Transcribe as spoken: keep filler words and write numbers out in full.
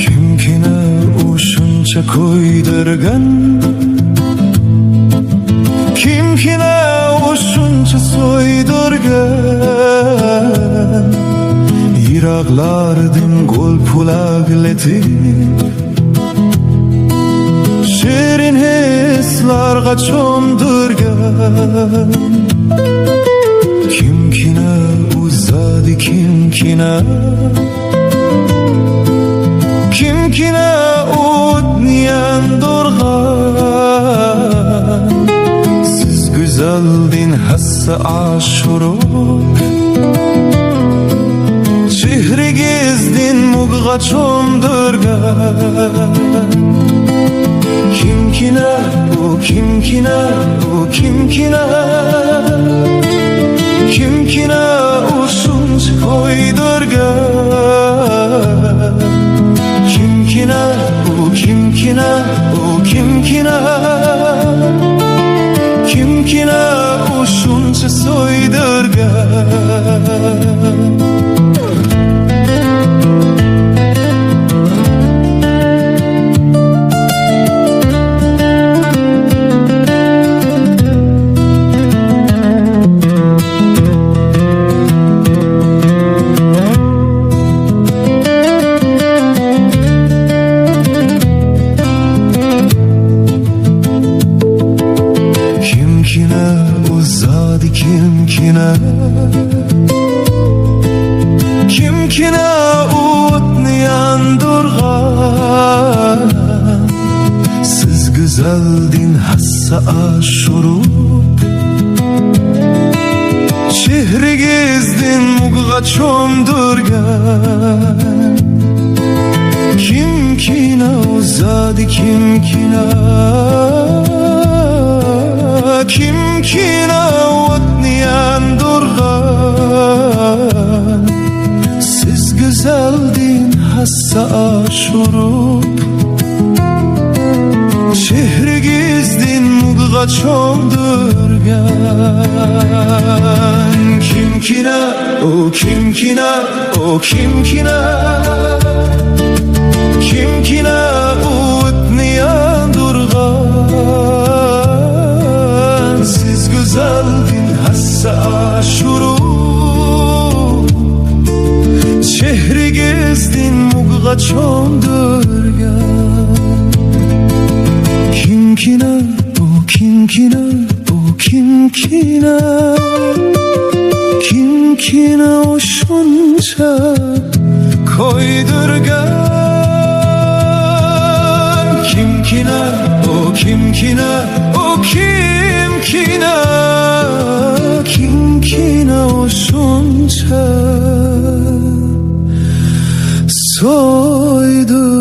كىمكىنە ئۇ شۇنچە كۆيدۈرگەن؟ كىمكىنە ئۇ شۇنچە سۆيدۈرگەن؟ يىراقلاردىن گۈل پۇلاقلىتىپ، شېرىن ھېسلارغا چۆمدۈرگەن. كىمكىنە ئۇ زادى كىمكىنە؟ كىمكىنە ئوتنى ياندۇرغان؟ سىز گۈزەلدىن ھەسسە ئاشۇرۇپ، چېھرىگىزدىن مۇڭغا چۆمدۈرگەن. كىمكىنە ئۇ، كىمكىنە ئۇ، كىمكىنە؟ كىمكىنە ئۇ شۇنچە كۆيدۈرگەن؟ كىمكىنە ئۇ، كىمكىنە ئۇ، كىمكىنە؟ كىمكىنە ئۇ شۇنچە سۆيدۈرگەن؟ كىمكىنە ئۇ زادى كىمكىنە؟ كىمكىنە ئوتنى ياندۇرغان؟ سىز گۈزەلدىن ھەسسە ئاشۇرۇپ، چېھرىگىزدىن مۇڭغا چۆمدۈرگەن. كىمكىنە ئۇ زادى كىمكىنە؟ كىمكىنە ئوتنى ياندۇرغان؟ سىز گۈزەلدىن ھەسسە ئاشۇرۇپ، چېھرىگىزدىن مۇڭغا چۆمدۈرگەن. كىمكىنە ئۇ، كىمكىنە ئۇ، كىمكىنە؟ كىمكىنە ئوتنى ياندۇرغان؟ سىز گۈزەلدىن ھەسسە ئاشۇرۇپ، چېھرىگىزدىن مۇڭغا چۆمدۈرگەن. كىمكىنە ئۇ، كىمكىنە ئۇ، كىمكىنە؟ كىمكىنە ئۇ شۇنچە كۆيدۈرگەن؟ كىمكىنە ئۇ، كىمكىنە ئۇ، كىمكىنە؟ كىمكىنە ئۇ شۇنچە سۆيدۈرگەن؟